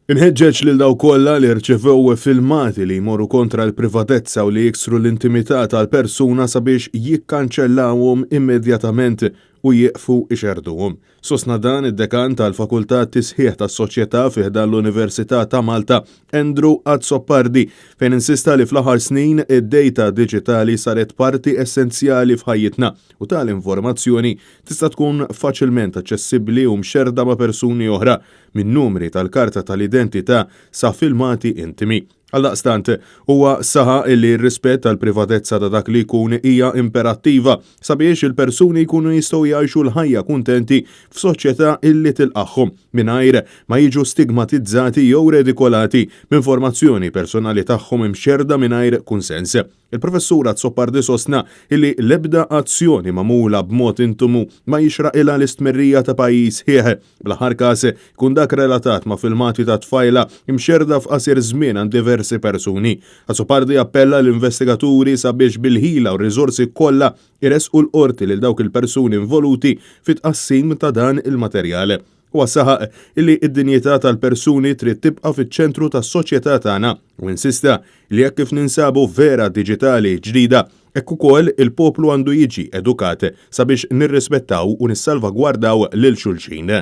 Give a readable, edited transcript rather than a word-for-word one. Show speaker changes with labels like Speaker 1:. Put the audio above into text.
Speaker 1: Inħeġġeġ lil dawk kollha li rċevew filmati li jmorru kontra l-privatezza u li jiksru l-intimità tal-persuna sabiex jikkanċellawhom immedjatament u jieqfu jxerrduhom. Sostna dan id-Dekan tal-Fakultà Tisħiħ tas-Soċjetà fi ħdan l-Università ta' Malta, Andrew Azzopardi, fejn insista li fl-aħħar snin id-data diġitali saret parti essenzjali f'ħajjitna u tali informazzjoni tista' tkun faċilment aċċessibbli u mxerrda ma' persuni oħra, minn numri tal-karta tal-identità sa filmati intimi. Għaldaqstant, huwa saħaq illi r-rispett għall-privatezza ta' dak li jkun hija imperattiva sabiex il-persuni jkunu jistgħu jgħixu l-ħajja kuntenti f'soċjetà illi tilqagħhom mingħajr ma jiġu stigmatizzati jew redikolati b'informazzjoni personali tagħhom imxerrda mingħajr kunsens. Il-Professur Azzopardi sostna illi l-ebda azzjoni magħmula b'mod intimu ma jixraqilha l-istmerrija ta' pajjiż sħiħ, bl-aħħar każ ikun dak relatat ma' filmati ta' tfajla mxerrda f'qasir żmien għand diversi persuni. Azzopardi appella l-investigaturi sabiex bil-ħila u r-riżorsi kollha jressqu l-Qorti lil dawk il-persuni involuti fit-tqassim ta' dan il-materjal. Huwa saħaq illi d-dinjità tal-persuni trid tibqa' fiċ-ċentru tas-soċjetà tagħna u insista li hekk kif ninsabu f'era diġitali ġdida, hekk ukoll il-poplu għandu jiġi edukat sabiex nirrispettaw u nissalvagwardaw lil xulxin.